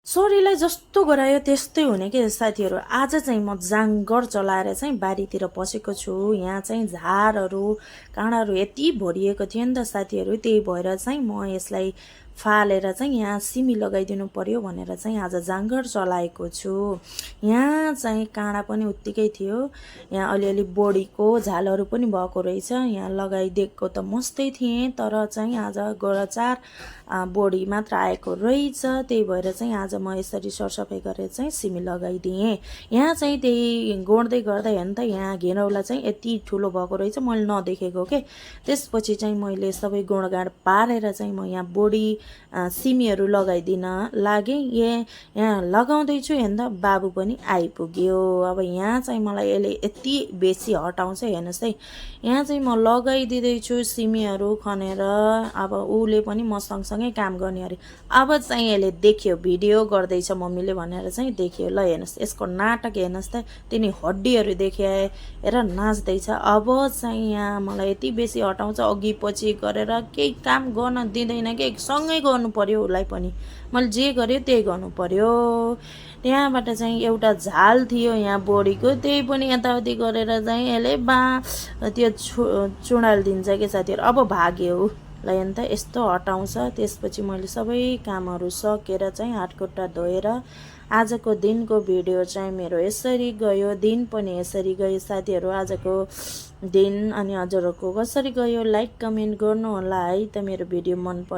शरीरलाई जस्तो गरायो त्यस्तै हुने के साथीहरू। आज चाहिँ म जाँगर चलाएर चाहिँ बारीतिर पसेको छु। यहाँ चाहिँ झारहरू काँडाहरू यति भरिएको थियो नि त साथीहरू, त्यही भएर चाहिँ म यसलाई फालेर चाहिँ यहाँ सिमी लगाइदिनु पर्यो भनेर चाहिँ आज जाँगर चलाएको छु। यहाँ चाहिँ काँडा पनि उत्तिकै थियो, यहाँ अलिअलि बोडीको झालहरू पनि भएको रहेछ। यहाँ लगाइदिएको त मस्तै थिएँ, तर चाहिँ आज गएर 4 बोडी मात्र आएको रहेछ। त्यही भएर चाहिँ आज म यसरी सरसफाइ गरेर चाहिँ सिमी लगाइदिएँ। यहाँ चाहिँ त्यही गोड्दै गर्दा हेर्नु त, यहाँ घेरौला चाहिँ यति ठुलो भएको रहेछ, मैले नदेखेको के। त्यसपछि चाहिँ मैले सबै गोडगाड पारेर चाहिँ म यहाँ बोडी सिमीहरू लगाइदिन लागेँ। यहाँ लगाउँदैछु हेर्नु त, बाबु पनि आइपुग्यो। अब यहाँ चाहिँ मलाई यसले यति बेसी हटाउँछ हेर्नुहोस् है। यहाँ चाहिँ म लगाइदिँदैछु सिमीहरू खनेर। अब उसले पनि म सँगसँगै काम गर्ने अरे। अब चाहिँ यसले देख्यो भिडियो गर्दैछ मम्मीले भनेर चाहिँ देख्यो। ल हेर्नुहोस् यसको नाटक हेर्नुहोस् त, तिनी हड्डीहरू देखाएर नाच्दैछ। अब चाहिँ यहाँ मलाई यति बेसी हटाउँछ, अघि पछि गरेर केही काम गर्न दिँदैन कि, सँगै गर्नु पर्यो उसलाई पनि। मैले जे गर्यो त्यही गर्नु पर्यो। त्यहाँबाट चाहिँ एउटा झाल थियो यहाँ बोडीको, त्यही पनि यताउति गरेर चाहिँ यसले त्यो चुडालिदिन्छ कि साथीहरू। अब भाग्यो ल हेर्नु त, यस्तो हटाउँछ। त्यसपछि मैले सबै कामहरू सकेर चाहिँ हातखुट्टा धोएर आजको दिनको भिडियो चाहिँ मेरो यसरी गयो। दिन पनि यसरी गयो साथीहरू आजको दिन। अनि हजुरहरूको कसरी गयो लाइक कमेन्ट गर्नु होला है त। मेरो भिडियो मन पर्यो